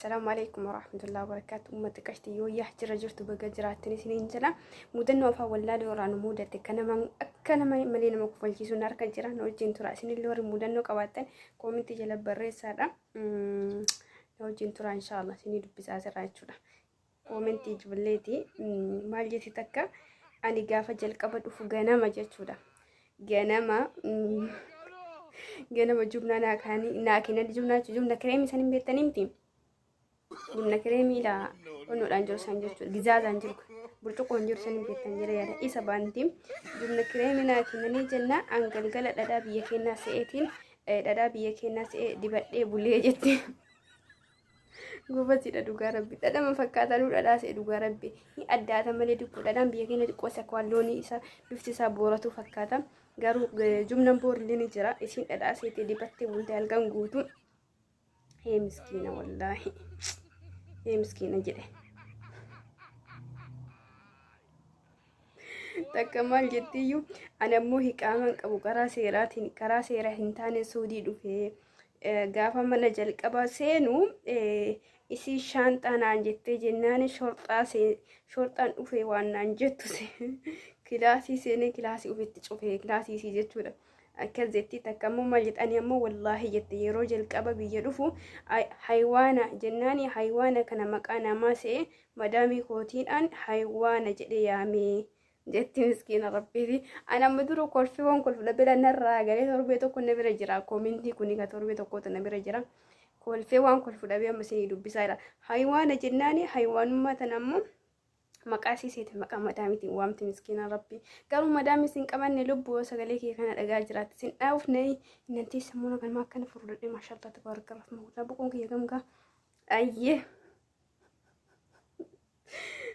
Assalaamu alaikum warahmatullahi wabarakatuh. Uummata qashtii yoo yaa jira jirtu baga jiraattan isiniin jala. Mudannoo afaan wallaaluu irraa nu mudate kan nama akka nama malee nama kofalchiisuun harka jira nu wajjin tura. Isinillee warri mudannoo qabaattan koomentii jala barreessaadha. Nu wajjin tura inshaallah isinii dubbisaa asirraa jechuudha. Koomentii ijoolleeti maal jetti takka ani gaafa jalqaba dhufu ganama jechuudha. Ganama ganama jumnaa naa kaanii naa kennan jumnaa jumna kireemii san hin beektanii miti. Jumna kireemii laa onnoodhaan jiru san jechuudha. Gizaazaan jiru burcuqqoon jiru san hin beektan jira yaada isa baanti. Jumna kireemii naa kennanii jenna an galgala dhadhaa biyya kennaa se'eetiin dhadhaa biyya kennaa se'ee dibadhee bulee jetti. Gobaziidha dhugaa rabbi. Dhadhama fakkaatanuu dhadhaa se'e dhugaa rabbi. Ni addaata malee diqqoo dhadhaan biyya keenya xiqqoo isa waan loonii isa bifti isaa booratu fakkaata. Garuu jumnan boorillee ni jira. Isiin dhadhaa seetee dibattee bulte halkan guutuu. Ee miskiina wallaahi. Ee miskiina jedhe. Takka maal jettiyyuu ani ammoo hiqaaman qabu karaa seeraatiin karaa seera hin taane suudii dhufee gaafa mana jalqaba seenu isii shaanxaa naan jettee jennaan shorxaa shorxaan dhufee waan naan jettu kilaasii seenee kilaasii ofitti cufee kilaasii isii jechuudha. Akkas jetti takka ammoo maal jette ani ammoo wallaahi jette yeroo jalqaba biyya dhufu haywaana jennaani haywaana kana maqaa namaa se'e madaamii kootiidhaan haywaana jedhe yaamee jetti miskiina rabbiiti. Ani amma dura kolfii waan kolfu dhabee narraa galee torbee tokko na bira jira koomentii kuni ka torbee tokkootu na bira jira. Kolfee waan kolfu dhabee amma isinii dubbisaa jira. Haywaana jennaani haywaanummaa tana ammoo maqaa isii seete maqaa madaamiitiin waamti miskiina rabbi. Garuu madaamii sin qabanne lubbuu yoo sagalee kee kana dhagaa jiraatti sin dhaawuf nayi innantii sammuuna kanuma akkana furdadhe maashaallah tabaaraka rahmaan boqoon kiyya gamgaa. Ayyee.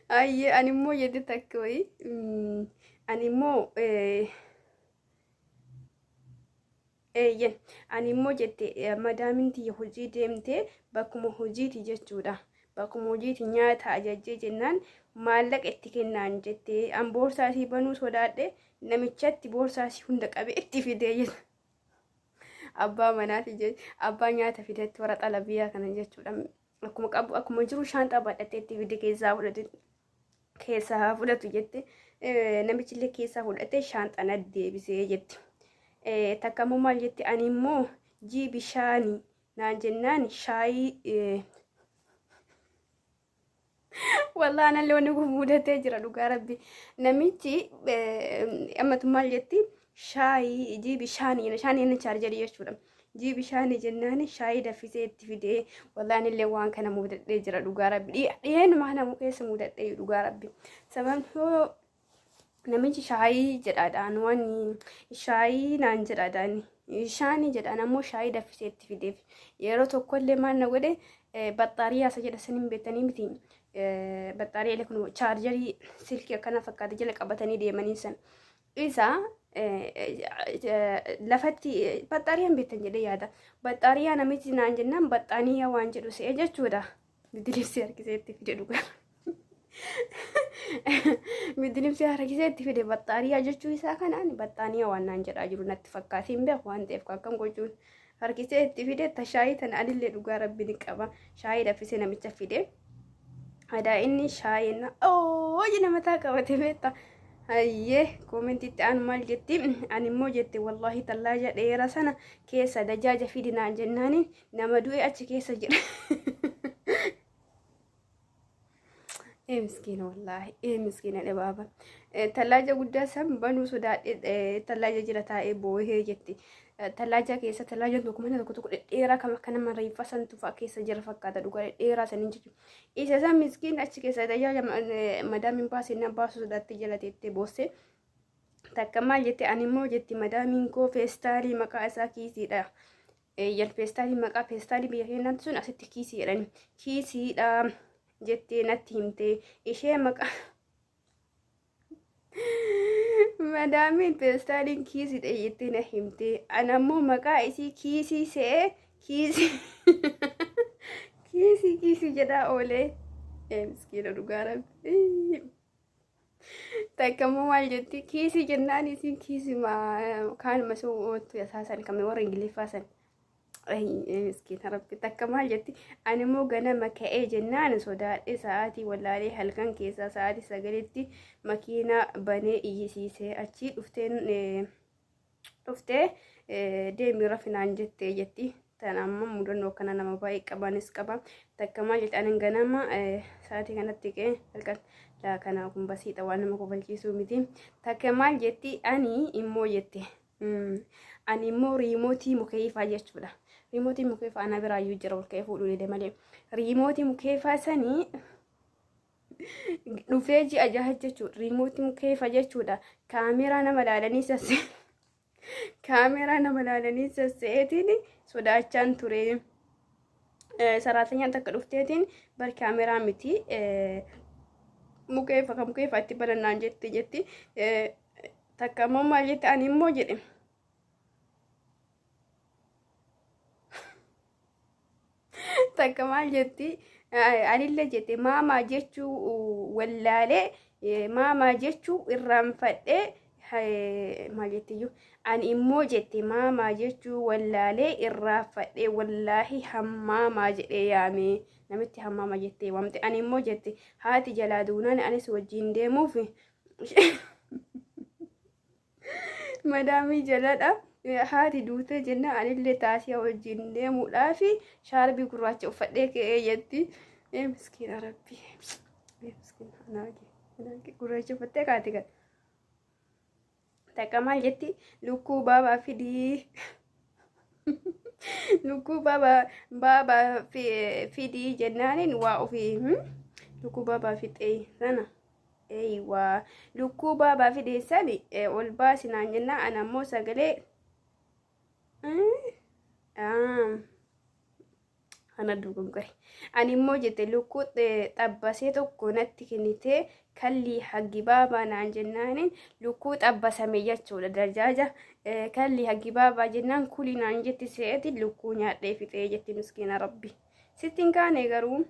Ayyee ani immoo jette takka wayii ani immoo eeyyen ani immoo jette madaamin tiyya hojii deemtee bakkuma hojiiti jechuudha. Bakkuma hojiiti nyaata ajajjee jennaan maallaqa itti kennaan jette an boorsaa isii banuu sodaadhe namichatti boorsaa isii hunda qabee itti fidee jette. Abbaa manaati abbaa nyaata fidetti warra xalabiyaa kana jechuudha. Akkuma qabu akkuma jiru shaanxaa baadhattee itti fide keessaa fudhatu keessaa haa fudhatu jette namichi illee keessaa fudhatee shaanxaa na deebisee jette. Takka immoo maal jette ani immoo jii bishaanii naan jennaan shaayii Wallah anallee wanni kun mudatee jira dhugaa rabbi. Namichi ammatu maal jetti shaayii jii bishaanii bishaanii inni chaarjarii jechuudha. Jii bishaanii jennaan shaayii danfisee itti fidee wallah anillee waan kana mudadhee jira dhugaa rabbi. Dhiyeenuma kana keessa mudadhee dhugaa rabbi. Sababni yoo namichi shaayii jedhaadhaan waan shaayii naan jedhaadhaan shaanii jedhaan ammoo shaayii danfisee itti fideef yeroo tokkollee maal na godhe baxxaariyaa isa jedha san hin beektanii miti baxxaariyaa kun chaarjarii silkii akkana fakkaate jala qabatanii deemanii san isa lafatti baxxaariyaan beektan jedhee yaada baxxaariyaa namichi naan jennaan baxxaaniyaa waan jedhu se'e jechuudha. Bidilimsii harkisee itti fide dhugaa. Bidilimsii harkisee itti fide baxxaariyaa jechuu isaa kanaan baxxaaniyaa waan naan jedhaa jiru natti fakkaate hin beeku waan ta'eef akkam gochuun harkisee itti fide ta shaayii tana anillee dhugaa rabbi ni qaba shaayii danfisee namicha fide. Adaa inni shaayii na oo jedhe mataa qabate beekta. Hayyee koomentiitti aanu maal jetti ani immoo jette wallaahi tallaaja dheeraa sana keessa dajaaja fidi naan jennaani nama du'e achi keessa jira. Ee miskiina wallaahi ee miskiina dhibaaba. Tallaaja guddaa san banuu sodaadhe tallaaja jira taa'ee boohee jetti. Tallaaja keessa tallaajaan tokko mana tokko tokko dhedheeraa kam akka nama reeffa santu fa'a keessa jira fakkaata dhugaa dhedheeraa saniin jechuudha. Isa san miskiin achi keessa tajaajila madaamiin baasee na baasuu sodaattee jala teettee boosse. Takka maal jette ani immoo jetti madaamiin koo feestaalii maqaa isaa kiisiidha. Eeyyan feestaalii maqaa feestaalii biyya keenyaatti sun asitti kiisii jedhani. Kiisiidha jettee natti himte. Ishee maqaa madaamiin feestaaliin kiisiidha jettee na himte. Ana immoo maqaa isii kiisii se'ee kiisii kiisii kiisii jedhaa oolee. Ee miskiina dhugaa rabbi. Takka immoo maal jetti kiisii jennaan isiin kiisii kaanuma sun ooltu yasaa san kan warra Ingiliffaa san. Miskiina rabbi. Takka maal jetti? Ani immoo ganama ka'ee jennaan sodaadhe, sa'aatii wallaalee halkan keessaa sa'aatii 9tti makiinaa banee iyyisiisee, achii dhufteen dhuftee deemii rafinaan jettee jetti. Tan amma mudannoo akkana nama baay'ee qabanis qaba. Takka maal jetti? Ani ganama sa'aatii kanatti ka'ee halkan laa kana kun basiidha, waan nama kofalchiisuu miti. Takka maal jetti? Ani immoo jette, ani immoo riimootii mukeefaa jechuudha. Riimootii mukeefaa ana biraayyuu jira, ol ka'ee fuudhuu dide malee. Riimootii mukeefaa sanii dhufee ji'a 6 jechuudha. Riimootii mukeefaa jechuudha. Kaameraa nama laalanii sassee, kaameraa nama laalanii sasseetiin sodaachaan ture. Saraatanyaan takka dhufteetiin bar kaameraa miti, mukeefa kan mukeefaa itti banannaan jetti jetti. Takka immoo maal jette? Ani immoo jedhe, takka maal jetti? Anillee jette, maamaa jechuu wallaalee, maamaa jechuu irraanfadhee. Maal jettiyyuu? Ani immoo jette, maamaa jechuu wallaalee irraanfadhee, wallaahi hammaamaa jedhee yaamee, namitti hammaamaa jettee waamte. Ani immoo jette, haati jalaa duunaan anis wajjin deemuuf madaamii jaladha. Haati duutee jenna anillee taasiyaa wajjin deemuudhaaf shaarbii gurraacha uffadhee ka'ee jetti. Miskiina rabbi. Miskiina anaage anaage gurraacha uffattee kaati kan. Takka maal jetti? Lukkuu baabaa fidii. Lukkuu baabaa baabaa fidii jennaaniin waa ofii lukkuu baabaa fixee sana. Eeywaa, lukkuu baabaa fidee sani ol baasi naan jennaa, ana ammoo sagalee ana dogongore. Ani immoo jette, lukkuu xabbasee tokko natti kennitee, kallii haggi baabaa naan jennaaniin, lukkuu xabbasame jechuudha, dajaaja kallii haggi baabaa jennaan kuli naan jetti se'eeti lukkuu nyaadhee fixee jetti. Miskiina rabbi, sitti hin kaane garuu.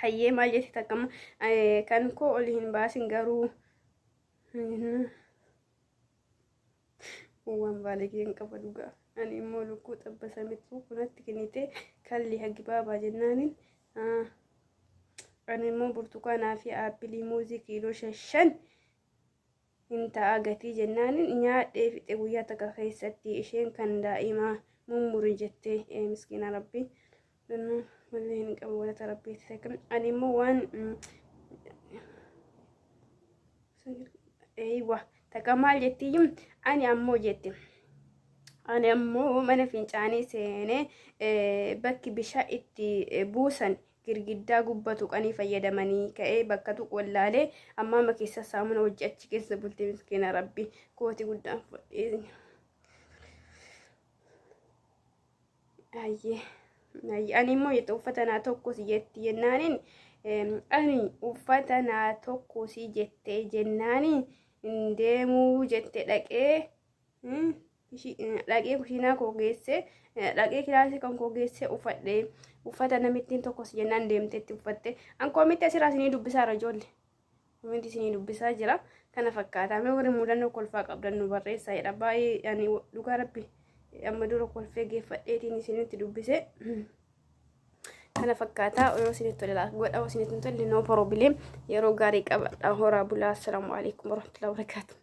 Hayyee, maal jetti? Takkama kan koo ol hin baasin garuu waan baalegeen qaba dhugaa. Ani immoo lukkuu xabbasame tokko natti kennite, kalli hagi baabaa jennaaniin, ani immoo burtukaanaa fi aappilii muuzii kiiloo 5 hin ta'a gatii jennaaniin nyaadhee fixe guyyaa takka keessatti, isheen kan daa'imaa mummuri jettee. Miskiina rabbi, wallee hin qabu walata rabbiiti. Ani immoo waan eeywa. Takka maal jettiyyuu? Ani ammoo jette, ani ammoo mana fincaanii seenee bakki bishaan itti buusan girgiddaa gubba tuqanii fayyadamanii ka'ee bakka tuqu wallaalee ammaama keessa saamuna hojii achi keessa bulte. Miskiina rabbi, kooti guddaan fudhee. Hayyee, ani immoo jette, uffata naa tokko si jetti jennaaniin, ani uffata naa tokko si jette jennaaniin deemuu jette, dhaqee dhaqee kushiinaa koo geesse, dhaqee kilaasii kan koo geesse uffadhe. Uffata namittiin tokkos jennaan deemteetti uffatte. An koomitti asirraa isinii dubbisaa jira, ijoollee koomitti isinii dubbisaa jira. Kana fakkaata. Mee warri mudannoo kolfaa qabdan nu barreessaa jedha. Baay'ee ani dhugaa rabbi amma dura kolfee geeffadheetiin isinitti dubbise. Kana fakkaata. Yeroo isinitti tole godha, yoo isinitti hin tolle no problem. Yeroo gaarii qabadha, horaa bulaa. Assalaamu alaikum warahmatullahi wabarakaatuh.